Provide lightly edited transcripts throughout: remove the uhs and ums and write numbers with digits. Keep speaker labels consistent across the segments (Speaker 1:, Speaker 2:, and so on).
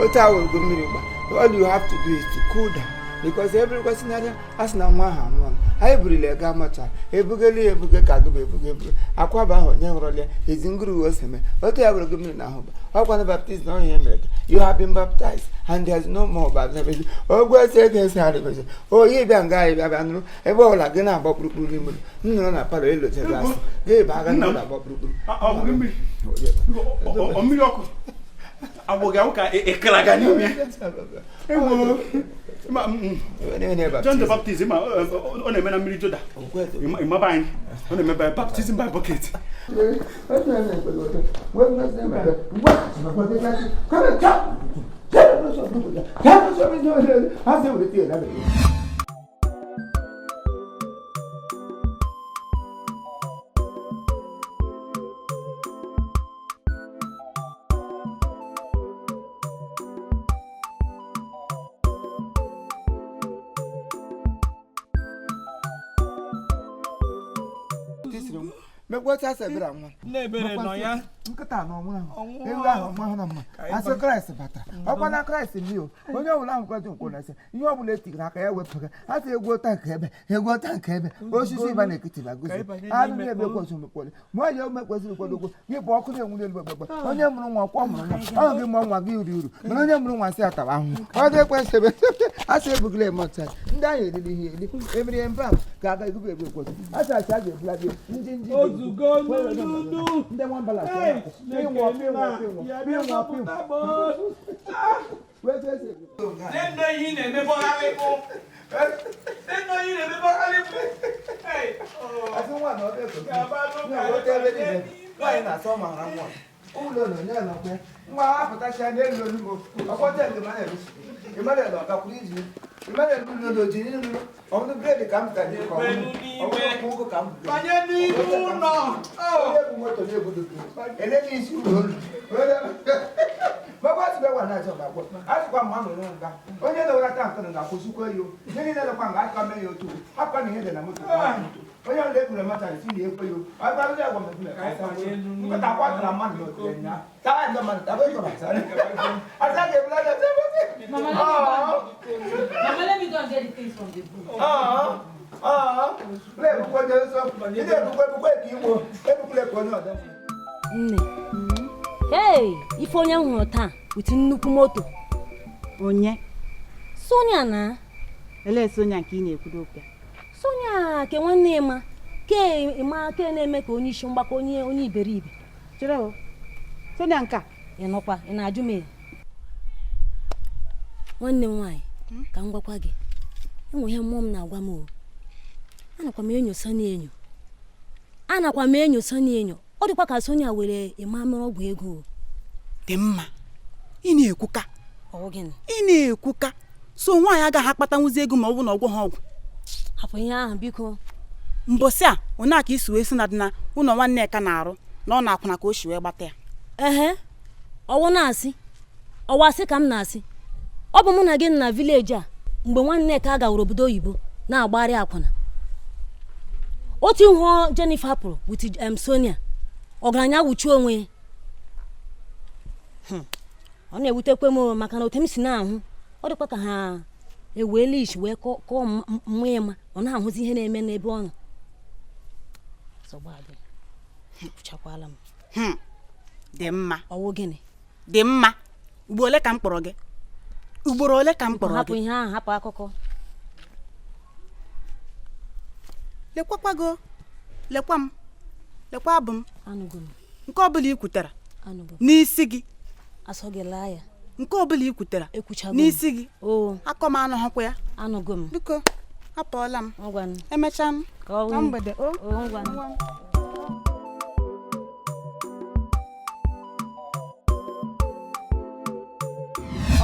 Speaker 1: Otu ahụ ugo mmiri gba. All you have to do is to cool down because every question asị na nwa ahụ anwụọla. Anyị burila ya gaa macha ebugeli ya ebuge ka agụba ebuge ebuge akwaba ahụ onye hụrụla ya ezi nguru ose mee otu ya bụrụ gị mmiri na ahụ ba ọkwa na baptizim na onye mere gị. You have been baptized and there is no more baptism. Ogwe ese ego ese arịgozi oyi bịa nga anyị bịa bịa nụrụ ebe ọbụla gị na-agba kpurukpuru n'ime ụlọ. M nụrụ na palọ elotere asị gị ba aga n'ụlọ agba kpurukpuru.
Speaker 2: Ọ bụghị mmiri. Ọ mmiri ọkụ. Agbụghị awụ ka ịkara n'ime. Ewo. Ma, John the Baptist ma ọ na-eme na mmiri Jọda. Ịmaba anyị. Ọ na-eme by baptism by bucket.
Speaker 1: Mekwata asa ebere nwa.
Speaker 3: Nne-ebere nọ ya.
Speaker 1: Nkịta na ọnwụ ahụ. Ewu ahụ nwa ahụ na mma. Asị Kraịst batara. Ọkwa na Kraịst mi o. Onye ọbụla ahụ kwetụ nkwụ na-ese. Ihe ọbụla etigara aka ya wepụga. Asị egwu ota nke ebe, egwu ota nke ebe. Osisi ịba na-ekiti ba gozi. Anụ na-ebe kwesịrị mekwere. Mụ ya ome kwesịrị kwadogwo. Gị bụ ọkụ na-enwu n'elu gbagba. Onye mụrụ nwa ọkwọ mụrụ nwa. Ọ gị mụọ nwa gị uru uru. Mana onye mụrụ nwa sị ataba ahụhụ. Ọ dị ekwesị ebe. Asị ebugila eme ọcha. Ndị ahụ eriri ihe eri. Emiri mba ga-aga egube egbe kwesị. Asị asị a ga-ebula gị ndị ndị.
Speaker 3: Ozugo nunu.
Speaker 1: Ndị nwambala
Speaker 3: Hey, Nne ihe ị na-emebọgharị bụ. Nne ihe ị na-emebọgharị bụ. Hey, oh.
Speaker 1: Nwa apụtacha n'elu olugbo ọkwọta nke Emmanuel ọgakwuru iji Emmanuel ụlọ jiri nru ọbụrụ bred ka m zụtara ka ọbụrụ ụgụ ka m
Speaker 3: Banye n'ime ụlọ.
Speaker 1: Onye bụ moto na-ebudo elele isi ụlọ olu gbagwa na achọ gbagwa azụkwa mma nụrụ nga onye dọwara tankị na ga-akwụsịkwa ya ihe niile dọkwa nga aka mee ya otu hapụkwa na ihe dị na moto onye ọbụla ekwuru mata si na ekwe ya ọgbarụzi agwa nkịta kwatara mmadụ n'otu nya tawa ndị mmadụ taba ịkọ asa ga-ebula
Speaker 4: Mama, let me go and get the things from the boot.
Speaker 5: Nne. Hey, ife onye m hụrụ taa with nnukwu moto.
Speaker 6: Onye?
Speaker 5: Sonia na.
Speaker 6: Elee Sonia nke ị na-ekwudo okwu ya?
Speaker 5: Sonia ke nwanne Emma. Ke Emma ke na-eme ka onye isi mgbakọ onye onye iberibe.
Speaker 6: Chere o. Sonia nke a?
Speaker 5: Ị nọkwa, ị na-ajụ m ya? Nwanne m nwaanyị, ka m gwakwa gị. Enwe ihe mmụọ m na-agwa m o. Anakwa m enyo Sonia enyo. Anakwa m enyo Sonia enyo. Ọ dịkwa ka Sonia were Emma mere ọgwụ ego.
Speaker 6: Dị mma. Ị na-ekwuka.
Speaker 5: Ọ gịnị?
Speaker 6: Ị na-ekwuka. So nwaanyị agaghị akpatanwuzi ego ma ọ bụ na ọgwọ ha ọgwụ.
Speaker 5: Hapụ ihe ahụ biko.
Speaker 6: Mbọsị a, onye a ka isi wee si na dị na ụlọ nwanne ka na-arụ na ọ na-akwụna ka o si wee gbata ya.
Speaker 5: Ehe. Ọwụ na-asị. Ọwụ asị ka m na-asị. Ọ bụ mụ na gị na vileji a mgbe nwanne ka gawara obodo oyibo na-agbari akwụna. Otu ihu Jennifer pụrụ with Sonia. Ọgaranya wuchie onwe ya. Ọ na-ewutekwe m maka na otu m si na-ahụ ọ dịkwa ka ha eweela isi wee kọọ mmụ ịma ọ na-ahụzi ihe na-eme n'ebe ọ nọ. Kwuchakwala m.
Speaker 6: Dị mma.
Speaker 5: Ọwụ gịnị?
Speaker 6: Dị mma. Ugboro ole ka m kpọrọ gị? Ugboro ole ka m kpọrọ gị?
Speaker 5: Hapụ ihe ahụ, hapụ akụkọ.
Speaker 6: Lekwakwa go. Lekwa m. Lekwa abụ m.
Speaker 5: Anụgo m.
Speaker 6: Nke ọbụla i kwutara.
Speaker 5: Anụgo m.
Speaker 6: N'isi gị.
Speaker 5: Asọ gị laa ya.
Speaker 6: Nke ọbụla i kwutara.
Speaker 5: Ekwuchago m.
Speaker 6: N'isi gị.
Speaker 5: Oo.
Speaker 6: Akọ m anụghịkwa ya.
Speaker 5: Anụgo m.
Speaker 6: Biko, apụọla m.
Speaker 5: Ngwanụ.
Speaker 6: Emechaa m.
Speaker 5: Ka ọ
Speaker 6: Na mgbede. O.
Speaker 5: O, ngwanụ.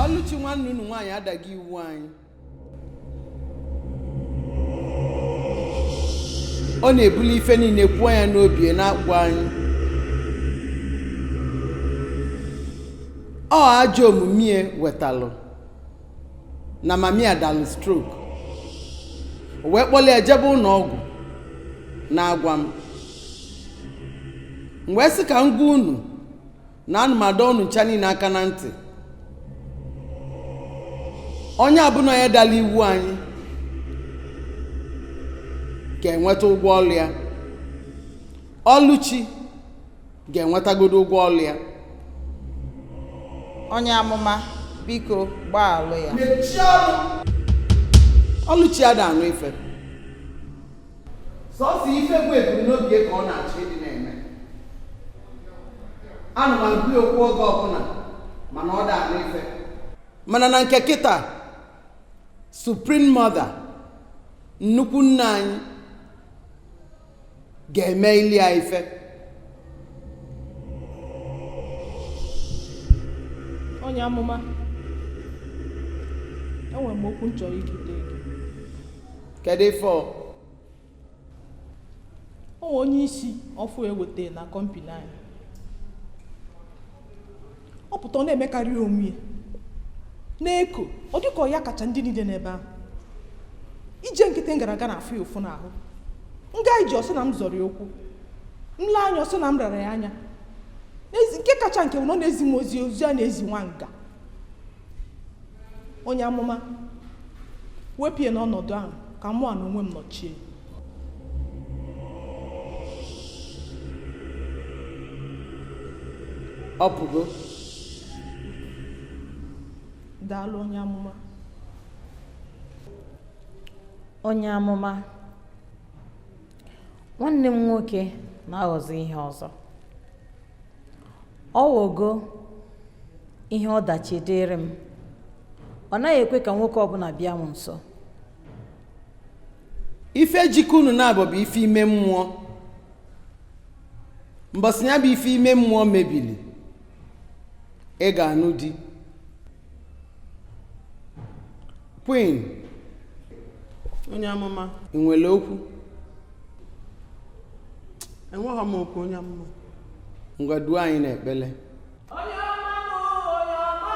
Speaker 3: Ọlụchi nwanne unu nwaanyị adaghị iwu anyị. Ọ na-ebuli ife niile kwuo ya n'obi na-agwa anyị.
Speaker 7: Ọ ajọ omume wetalụ na mami adalụ stroke, o wee kpọlie ya jebe ụlọ ọgwụ na-agwa m. M wee sị ka m gwa unu na ana m adọ unu ncha niile aka na ntị, onye abụna ya dala iwu anyị ga-enweta ụgwọ ọlụ ya. Ọlụchi ga-enwetagodo ụgwọ ọlụ ya.
Speaker 8: Onye amụma, biko gbaalụ ya.
Speaker 7: Mechie ọnụ. Ọlụchi ada anụ ife, sọsọ ife bụ ebumnobi ka ọ na-achọ ịdị na-eme. Ana m agụ ya okwu oge ọbụla, mana ọ da anụ ife. Mana na nke kịta, Supreme Mother, nnukwu nna anyị, ga-eme ili ya ife.
Speaker 4: Onye amụma, enwere m okwu m chọrọ ikwute gị.
Speaker 7: Kedu ife ọ?
Speaker 4: O nwere onye isi ọfụ eweta na kọmpini anyị. Ọ pụta, ọ na-emekarị onwe ya na-eko, ọ dịka ọ ya kacha ndị niile n'ebe ahụ. Ije nkịtị gara aga na-afụ ya ụfụ n'ahụ. Nga iji ọsọ na m zọrọ ya okwu, m lee anya ọsọ na m rara ya anya. N'ezi nke kacha nke bụ na ọ na-ezi m ozi, ozi a na-ezi nwa nga. Onye amụma, wepụ ya n'ọnọdụ ahụ ka mụ na onwe m nọchie.
Speaker 7: Ọ pụgo.
Speaker 4: Daalụ, onye amụma.
Speaker 9: Onye amụma, nwanne m nwoke na-aghọzi ihe ọzọ. Ọ wogo ihe ọdachi dịrị m. Ọ naghị ekwe ka nwoke ọbụla bịa m nso.
Speaker 7: Ife jikọ unu na-abụ bụ ife ime mmụọ. Mbọsị ya bụ ife ime mmụọ mebili, ị ga-anụ di. Queen.
Speaker 10: Onye amụma.
Speaker 7: Ị nwere okwu?
Speaker 10: Enweghị m okwu, onye amụma.
Speaker 7: Ngwa, duo anyị n'ekpele.
Speaker 4: Onye ọma m, onye ọma,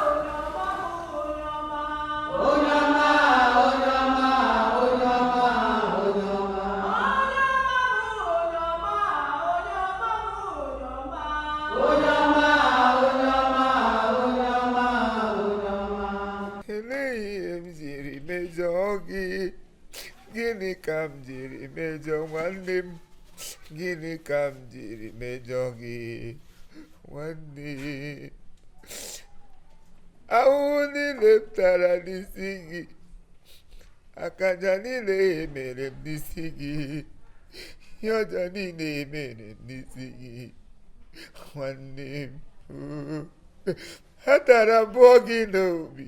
Speaker 4: onye ọma m, onye ọma.
Speaker 7: Onye ọma, onye ọma, onye ọma, onye ọma.
Speaker 4: Onye ọma, onye ọma m, onye ọma.
Speaker 7: Onye ọma, onye ọma, onye ọma, onye ọma.
Speaker 1: Elee ihe m jiri mejọọ gị? Gịnị ka m jiri mejọọ nwanne m? Gịnị ka m jiri mejọọ gị, nwanne? Ahụhụ niile m tara n'isi gị, akaja niile emere m n'isi gị, ihe ọjọọ niile emere m n'isi gị, nwanne m, atara mbọ gị n'obi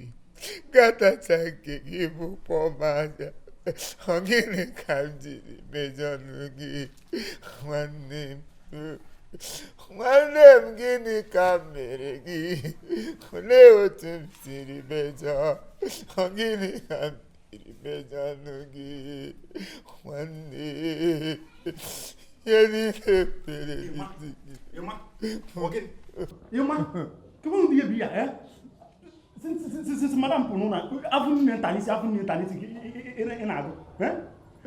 Speaker 1: gatacha nke gị bụ pọmanya. Ọ gịnị ka m jiri mejọnụ gị, nwanne m? Nwanne m, gịnị ka m mere gị? Olee otu m siri mejọ? Ọ gịnị ka m siri mejọnụ gị, nwanne? Ihe niile mere n'isi gị.
Speaker 2: Ịma, kedu ụdị ihe bụ ya, eh? Since madam pụrụ na afọ nne nta n'isi, afọ nne nta n'isi ị na-agụ, eh?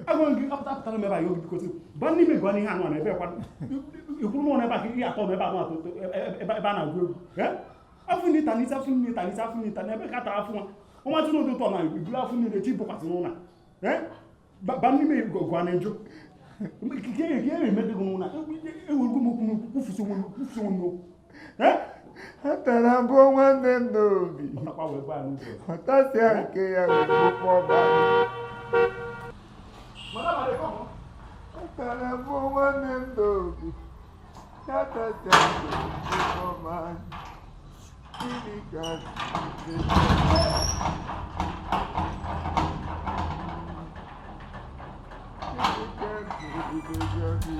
Speaker 2: Agụrụ gị apụtara m ebe a ya obi, biko ba n'ime gụọ n'ihe anụ a na ebe kwa ikwuru m ebe a ka ihe atọ m ebe anụ atọ ebe a na-agụ egwu, eh? Afọ nne nta n'isi, afọ nne nta n'isi, afọ nne nta n'ebe ka tara afọ nwa ọnwa tụrụ ụtọ na iburu afọ nne chi bụkwasị n'ụlọ, eh? Ba n'ime gụọ na njụ ke na-emede gị n'ụlọ ewurugo m okwu kwufusi onwe m okwu, eh?
Speaker 1: Atara mbọ nwanne m n'obi, ọtasịa nke ya wee kpọọ m. Atara mbọ nwanne m n'obi, atasịa nke ya wee kpọọ m. Gịnị ka m mejọ gị?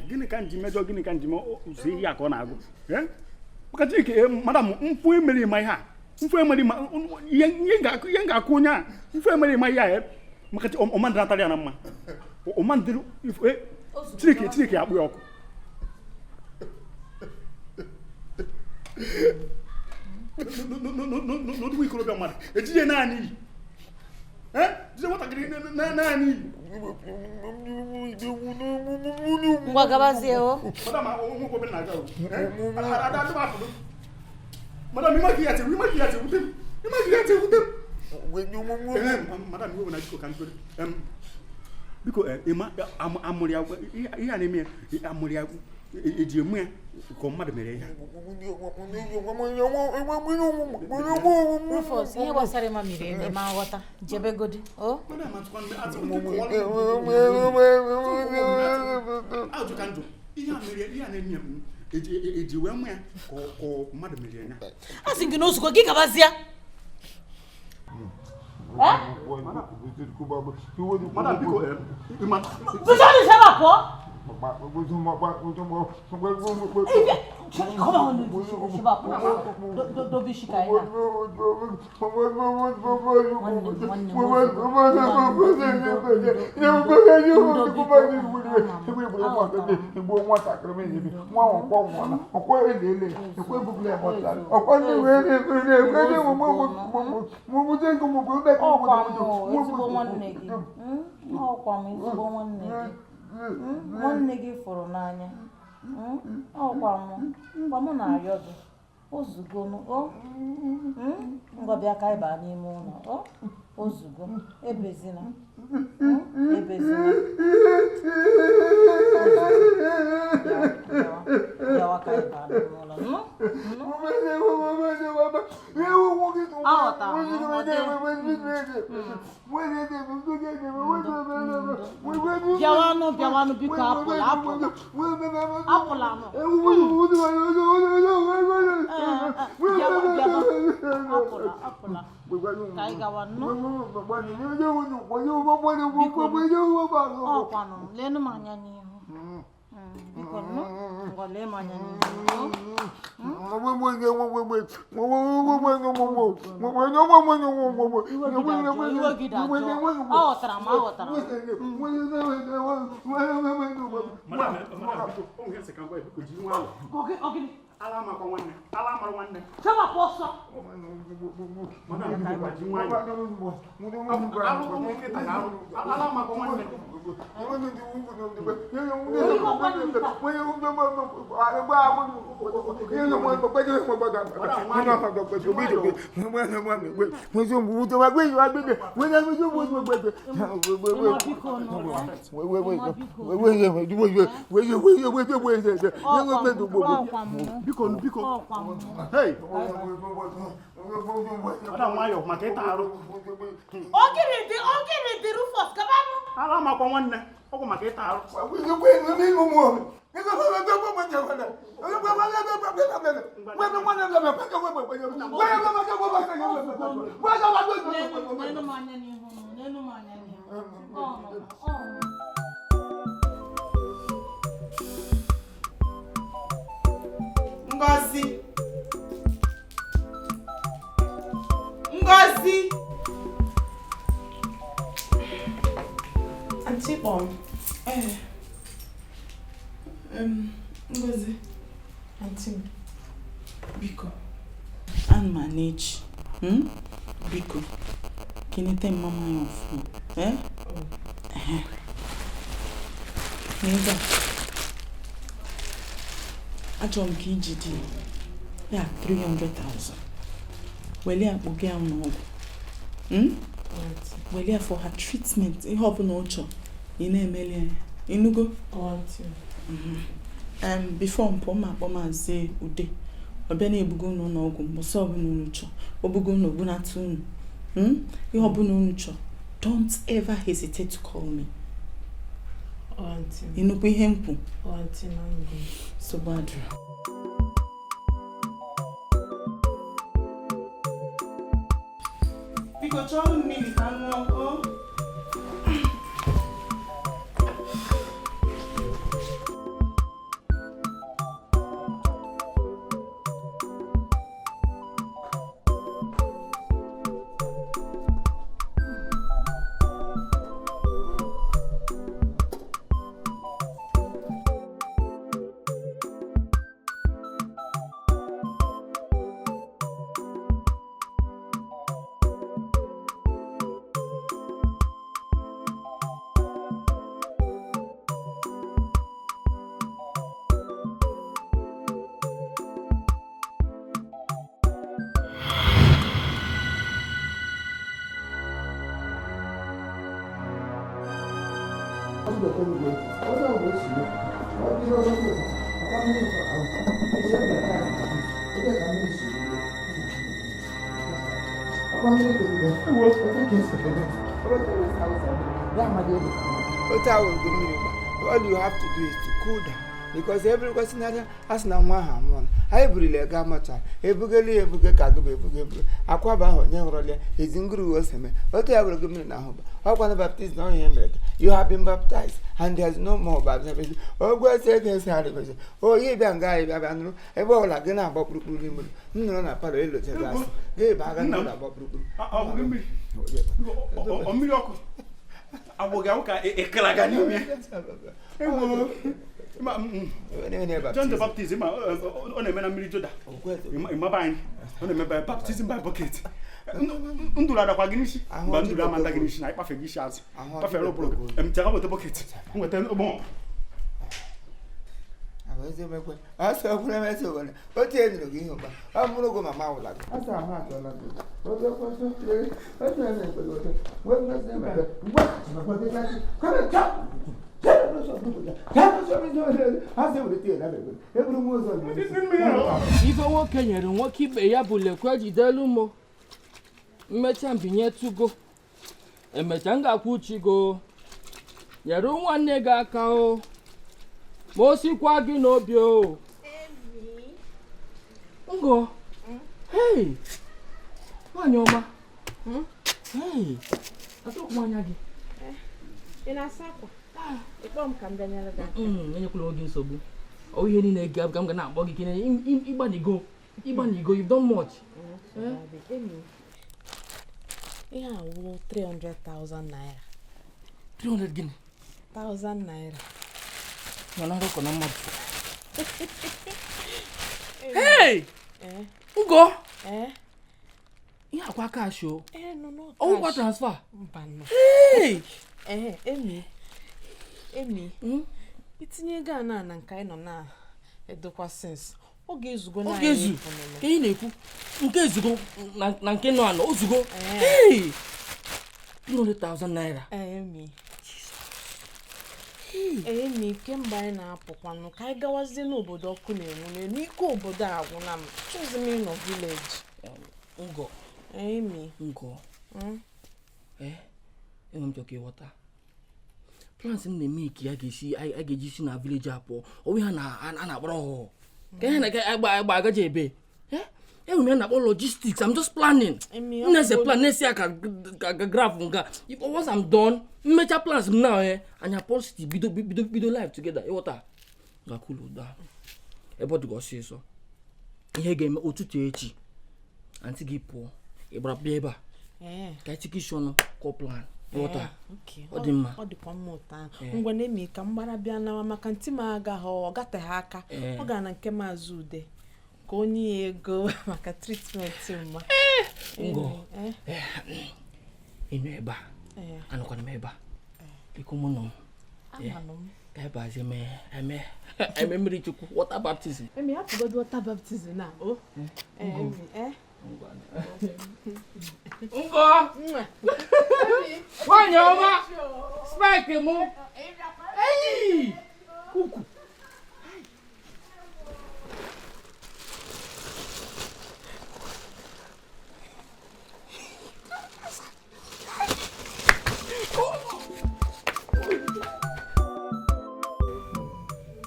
Speaker 2: Gịnị ka nji mejọ, gịnị ka nji ụzọ ihe a ka ọ na-agụ? Maka Chineke, madam, mfu emere ma ihe a, mfu emere ma ihe ihe ga-akụ onye a, mfu emere ma ihe a, maka ọma ndị natara ya na mma, ọma ndị Chineke Chineke akpụ ya ọkụ. N'odugbo ikorobịa mmadụ ejije naanị iyi, jide nwatakịrị naanị iyi.
Speaker 9: Ngwa gabazie o.
Speaker 2: Madam, nwoke obere na-aga o. Madam, ịma ka ihe ati, ịma ka ihe ati wute m. Ịma ka ihe ati wute m. Madam, iwe na biko ka m kwere. Biko, ịma amụrụ ya ihe a na-eme ya, amụrụ ya eji emu ya ka mmadụ mere ihe.
Speaker 9: Rufus, ihe gbasara ịma miri emi ma nghọta, jebegodi o.
Speaker 2: Ajụ ka njụ, ihe a mere ihe a na-eme ya eji wee mụ ya ka mmadụ mere ya.
Speaker 9: A sị gị na ozugbo gị gabazie.
Speaker 2: Madam, biko, ịma.
Speaker 9: Bụsọdụ sebe pụọ. Nwanne gị fụrụ n'anya, ọkwa m na-arịọ gị ozugbo ngwa bịa ka anyị baa n'ime ụlọ ozugbo, ebezina ebezina, bịawa ka anyị baa n'ime ụlọ. Aghọtara m. Bịawanụ bịawanụ biko, apụla apụla apụla nụ. Apụla apụla ka anyị gawa nụ. Ọkwanụ leenụ m anya n'ihu, biko nụ, ngwa lee m anya n'ihu. Iwe gị dajụọ, aghọtara m aghọtara m.
Speaker 2: Ala amakwa nwanne, ala amara nwanne.
Speaker 9: Chọbapụ ọsọ.
Speaker 2: Madam, biko, ji nwayọọ. Ala amakwa nwanne. Biko, biko. Hey. Madam, nwayọọ maka ịta arụ.
Speaker 9: Ogiri dị, ogiri dị, Rufus, gabanụ.
Speaker 2: Ala amakwa nwanne, ọgwụ maka ịta arụ.
Speaker 9: Leenụ m anya n'ihu, leenụ m anya n'ihu.
Speaker 8: Ngozi, Ngozi,
Speaker 4: Aunty kpọrọ m.
Speaker 10: Ngozi,
Speaker 4: Aunty m.
Speaker 10: Biko, ana m ana echi. Biko, kenete mama ya ọfụma. N'ebe a, achọrọ m ka iji dị ya 300,000. Weli akpọ gị ahụ n'ọgwụ. Weli ya for her treatment, ihe ọbụla ọ chọrọ, ị na-emeli ya. Ịnụgo? Before m pụọ, ma akpọ Maazị Ude. Ọ bịa na-ebugo unu n'ọgwụ mbọsị ọbụla unu chọọ. O bugo unu ogbunata unu. Ihe ọbụla unu chọọ, don't ever hesitate to call me. Ịnụkwa ihe m kwu? Nsogbu adịrọ. Biko chọọ m mmiri ka m ṅụọ o.
Speaker 1: Otu ahụ ogo mmiri gba. All you have to do is to cool down because every question a sị na nwa ahụ anwụọla. Anyị burila gaa mọchara ebugela ya ebuge ka agụba ebuge ebuge akwaba ahụ onye hụrụla ya ezi nguru uwe ose mee otu ya bụrụ gị mmiri na ahụ ba ọkwanụ baptizim na ihe mere gị. You have been baptized and there is no more baptism. Ogwe ose ego esi arịgozi oyi bịa nga anyị bịa bịa nụrụ ebe ọbụla gị na-agba kpurukpuru n'ime ụlọ m nụrụ na palọ elotere asị gị ba aga n'ụlọ agba kpurukpuru.
Speaker 2: Ọ bụ gị mmiri? Ọ mmiri ọkụ awụ gị awụ ka ịkalaga n'ime ya. Ewo. Ma, John the Baptist ma ọ na-eme na mmiri Jọda. Ịmaba anyị ọ na-eme by baptism by bucket. Nduru adakwa gị n'isi mba nduru ama nda gị n'isi na ịkpafe gị isi azụ kpafere ụbụrụ gị emechara weta bucket nweta ụgbọ.
Speaker 1: Asị ọkwụrụ emesị obodo otu enyi gị ihe ụba ọ mụrụ gị mama wụla gị. Asị ahụ atọla gị. Otu ekwesị otu eme ekpere otu wee mmasị emere mgbe
Speaker 3: Ife nwoke nyere nwoke ibe ya bụ lekwe jidelu mo mmecha mbinye tugo emecha m ga-akwụ chigo nyere nwanne gị aka o ma o sikwa gị n'obi o. Ngo, hey, nwaanyị ọma, hey, atụrụkwa m anya gị.
Speaker 10: Ị na-asa akwa? Ịkpọ m ka m bịa nyere gị aka.
Speaker 3: Enyekwala oge nsogbu. Ọ ihe niile ga m ga na-akpọ gị kene ịgbanigo ịgbanigo, you've done much.
Speaker 10: Ihe a wụ 300,000 naira.
Speaker 3: 300 gịnị?
Speaker 10: 1000 naira.
Speaker 3: Nọ na nrụkọ na mmadụ. Hey! Ugo! Ihe akwa cash o. Ọwụkwa transfer.
Speaker 10: Mba nọ.
Speaker 3: Hey!
Speaker 10: Emi. Emi. Itinye ego a na nke anyị nọ na-edokwa sins. Ọ ga-ezugo na
Speaker 3: Ọ ga-ezu. Ka ị na-ekwu nke ezugo na nke nọ anọ ozugo. Hey! 300,000 naira.
Speaker 10: Emi. Emi, kemgbe anyị na-apụkwanụ ka anyị gawazie n'obodo ọkụ na-enwu n'elu ike obodo a agwụna m. Chọzi m ịnọ vileji.
Speaker 3: Ngo.
Speaker 10: Emi.
Speaker 3: Ngo. Enwe m chọrọ ka ịghọta. Plans m na-eme ka ya ga-esi a ga-eji si na vileji a pụọ. Ọ bụ ihe a na-akpọrọ ọhụụ. Ka ihe na-agba agba agaji ebe. Enwe m ya na-akpọ logistics. I'm just planning. M na-ese plan na-esi ya ka graph nga. If once I'm done, mmecha plans m now anya positive bido bido bido life together. Ịghọta? Ga-cool down. Ebe ọ dị gị ọsịsọ. Ihe ga-eme ụtụtụ echi. Antị gị pụọ. Ị gbara bịa ebe a. Ka anyị chịkọ isi ọnụ kọọ plan. Ịghọta? Ọ dị mma.
Speaker 10: Ọ dịkwa mma ụtọ ahụ. Ngwa na-emi ka m gbara bịa nawa maka ntị m agaghị ọ gateghị aka. Ọ gara na nke Maazị Ude ka onye ya ego maka tritment mma.
Speaker 3: Ngo. Ịnọ ebe a. Anọkwana m ebe a. Biko mụ nọ m. Ka ebe azi eme eme mmiri chukwu water baptism.
Speaker 10: Emi hapụgodu water baptism na o. Emi
Speaker 3: Ngo. Nwaanyị ọma. Spike mụ. Eyi. Ukwu.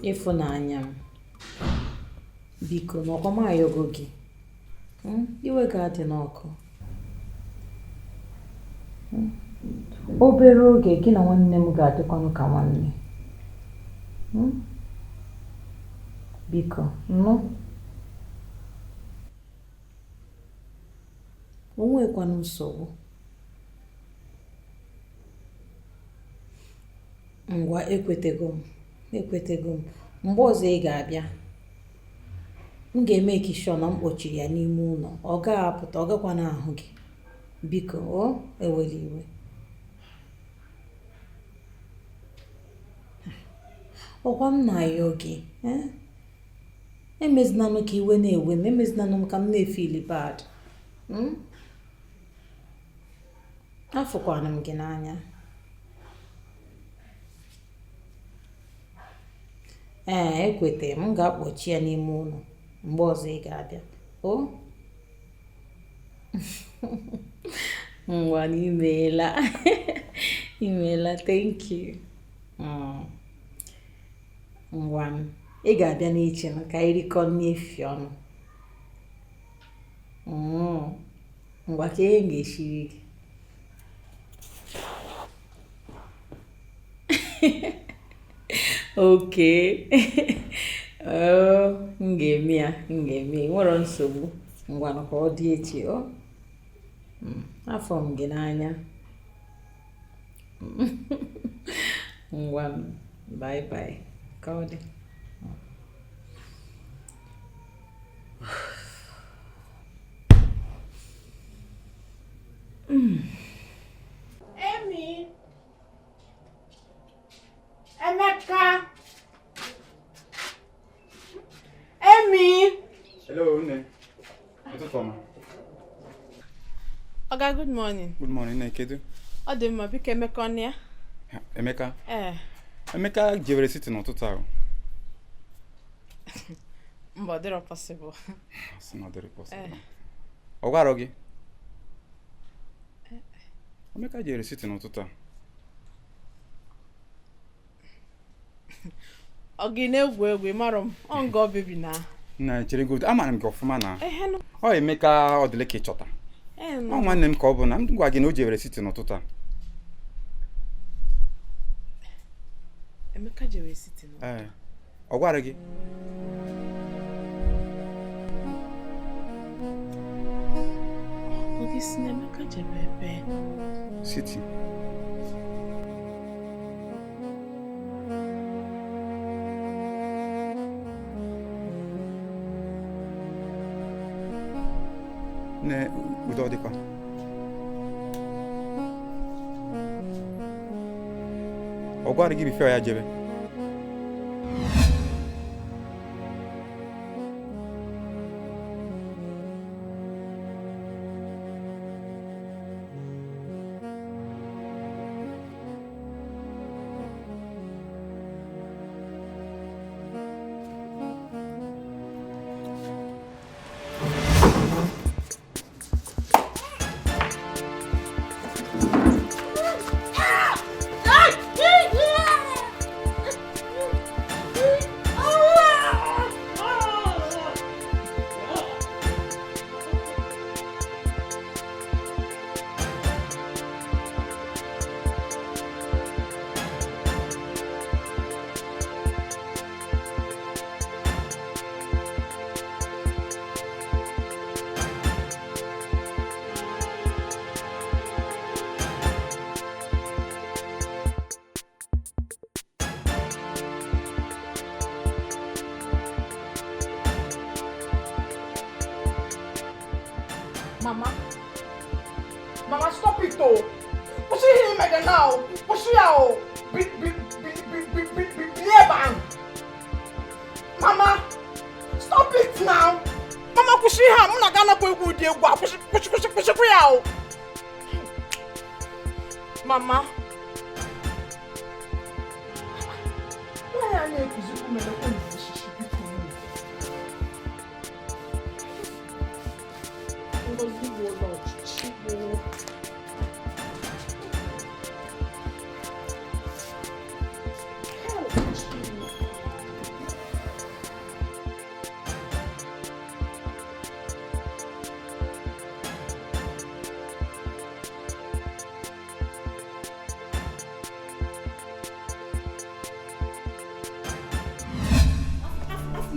Speaker 9: Ịfụnanya m, biko n'ọkwa m ayọgo gị, iwe ga-adị n'ọkụ. Obere oge gị na nwanne m ga-adịkwanụ ka nwanne. Biko, nnụ. O nwekwanụ nsogbu. Ngwa, ekwetego m, ekwetego m. Mgbe ọzọ ị ga-abịa, m ga-eme sure na m kpọchiri ya n'ime ụlọ. Ọ gaghị apụta, ọ gakwa na-ahụ gị. Biko, o ewela iwe. Ọkwa m na-ayọ gị, emezinanụ ka iwe na-ewe m, emezinanụ m ka m na-efili bad. Afụkwana m gị n'anya. Ee, ekwetara m, ga-akpọchi ya n'ime ụlọ mgbe ọzọ ị ga-abịa. O ngwa, imeela, imeela, thank you. Ngwa, ị ga-abịa n'echi ka anyị rikọọ nri efifie ọnụ. Ngwa, ka ihe m ga-esiri gị. Okay. M ga-eme ya, m ga-eme ya. Nwere nsogbu. Ngwanụ, ka ọ dị echi. O afọ m gị n'anya. Ngwanụ, bye bye, ka ọ dị.
Speaker 8: Amy. Emeka. Amy.
Speaker 2: Hello, nne. Ụtụtụ ọma.
Speaker 10: Oga, good morning.
Speaker 2: Good morning, nne. Kedu?
Speaker 10: Ọ dị mma, biko Emeka ọ nọ ya?
Speaker 2: Emeka?
Speaker 10: Ee.
Speaker 2: Emeka jewere siti n'ụtụtụ ahụ.
Speaker 10: Mba, ọ dịrọ possible.
Speaker 2: Sị na ọ dịrị possible. Ọ gwarọ gị? Emeka jere siti n'ụtụtụ a.
Speaker 10: Ọ gị na-egwu egwu, ị marọ m. Ọ ngọ bebi na.
Speaker 2: Nna, chere godu, amaara m gị ọfụma na. Ọ Emeka ọ dịle ka ị chọta. Ọ nwanne m ka ọ bụ na m gwa gị na o jewere siti n'ụtụtụ a.
Speaker 10: Emeka jere siti n'ụtụtụ.
Speaker 2: Ee. Ọ gwara gị?
Speaker 10: Ọ gị sị na Emeka jere ebe?
Speaker 2: Siti. Nne, udo dịkwa. Ọ gwara gị bifo ya jebe?
Speaker 4: Mama, Mama, stop it, oh! Kwụsị ihe ime gị now! Kwụsị ya, oh! Bi bi bi bi bi bi bi bi ebe ahụ! Mama, stop it now! Mama, kwụsị ihe a! Mụ na gị anakwa egwu ụdị egwu a! Kwụsị, kwụsị, kwụsị, kwụsịkwa ya, oh! Mama! Nwaanyị a na-ekuzikwu mere okwu na osisi, biko. Ngozi bụ ụlọ ọchịchị bụ.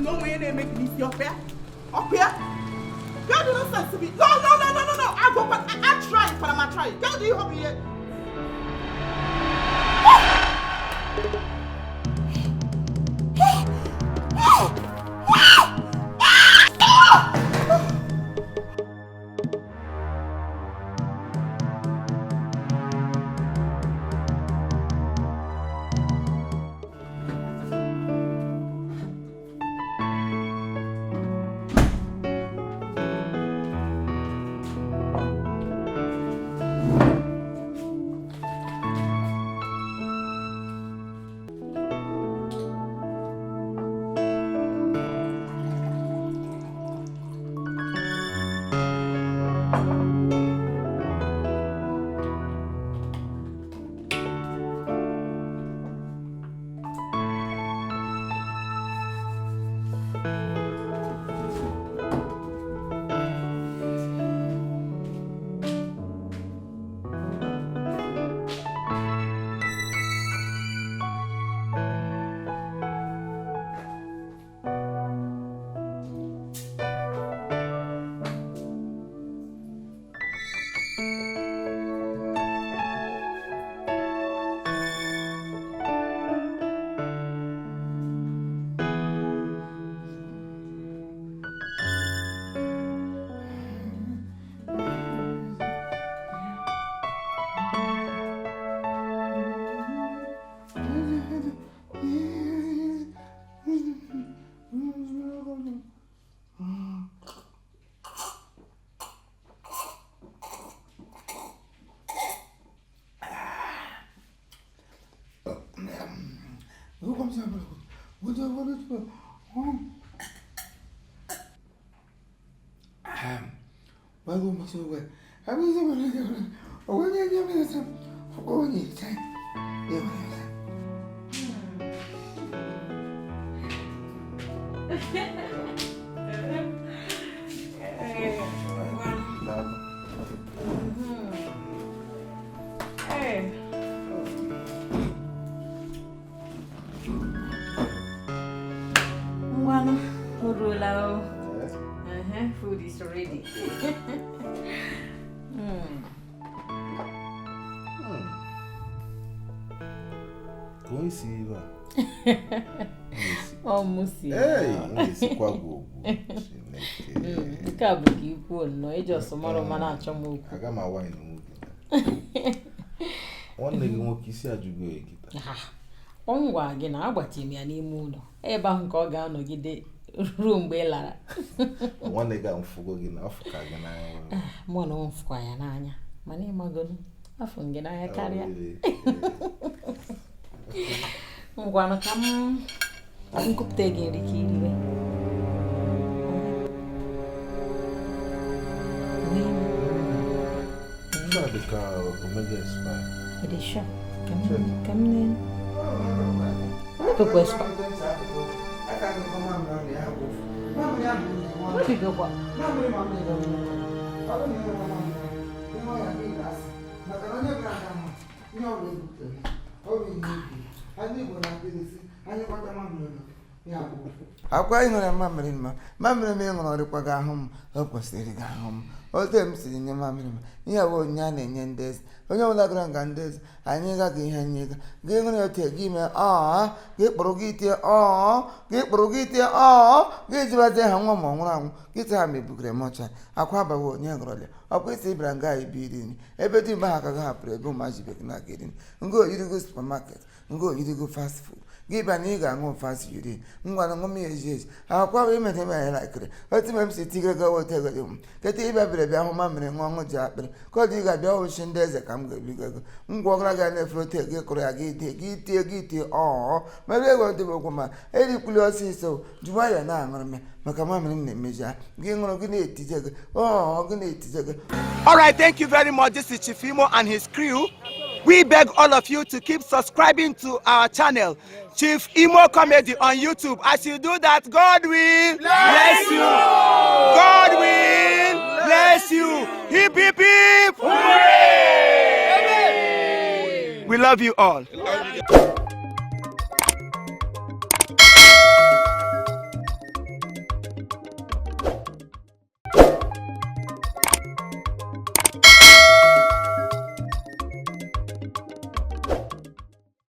Speaker 4: na onwe ya na-eme gị n'isi ọkụ ya ọkụ ya. Bịa dị nonsense bi. No, no, no, no, no, no. Agwakwa I try kwara ma try. Bịa dị ihe ọ bụ ihe.
Speaker 9: Ngwanụ, o ruola o. Food is ready.
Speaker 11: Ka onye si ebe a?
Speaker 9: Ọ mụ si.
Speaker 11: Ee, m ga-esikwa gwogwo. Chineke.
Speaker 9: Nke a bụ ka i kwuo nnọọ, iji ọsọmọrọ ma na-achọ m okwu.
Speaker 11: Aga m awa ịnụ gị. Nwanne gị nwoke isi ajụgo ya kịta.
Speaker 9: Ọ m gwa gị na agbachiri m ya n'ime ụlọ ebe ahụ ka ọ ga-anọgide ruo mgbe ị lara.
Speaker 11: Nwanne gị amfụgo gị na afọ ka gị n'anya.
Speaker 9: Mụ na m fụkwa ya n'anya, mana ịmagonu afọ m gị n'anya karịa. Ngwanụ ka m nkupụta gị nri ka i riwe.
Speaker 11: Nke a dị ka omega expire.
Speaker 9: Ị dị sure? Ka m nee. Omebekwa expire. Omebegokwa.
Speaker 1: Akwa ị ṅụrụ mamịrị mma mamịrị m ị ṅụrụ ọrịkwa gị ahụ m o kwesịrị gị ahụ m otu m siri nye mamịrị m ihe bụ onyinye a na-enye ndị eze onye ọbụla gara nga ndị eze anyị gaghị ihe anyị ga gị ṅụrụ otu gị mee ọọ gị kpụrụ gị tie ọọ gị kpụrụ gị tie ọọ gị jibazie ha nwa ma ọ nwụrụ anwụ gị tị ha ma ebugere m ọcha akwa abaghị onye ṅụrọlịa ọkwa isi ịbịara nga anyị bi iri nri ebe dị mgbe ha ka hapụrụ ebe ụmụazị bekee na-aga eri nri ngo oyirigo supermarket ngo oyirigo fast food gị bịa na ị ga-aṅụ fast urine ngwa na ṅụm ya eji eji akwa bụ imete m ya lakịrị otu m si tigre gị weta ego dị m keta ịbịa bịara bịa hụ mamịrị ṅụọ ọṅụ ji akpịrị ka ọ dị ị ga-abịa ochi ndị eze ka m ga-ebigo ego ngwa ọgara ga na-efere otu ego kụrụ ya gị tie gị tie gị tie ọọ mere ego dị m okwu ma erikwuli ọsịsọ ji nwayọọ na-aṅụrụ m ya maka mamịrị m na-emeji ya gị ṅụrụ gị na-etije gị ọọ gị na-etije gị.
Speaker 7: All right, thank you very much. This is Chief Imo and his crew. We beg all of you to keep subscribing to our channel, Chief Imo Comedy on YouTube. As you do that, God will bless you. God will bless you. Hip, hip, hip. Hooray! We love you all.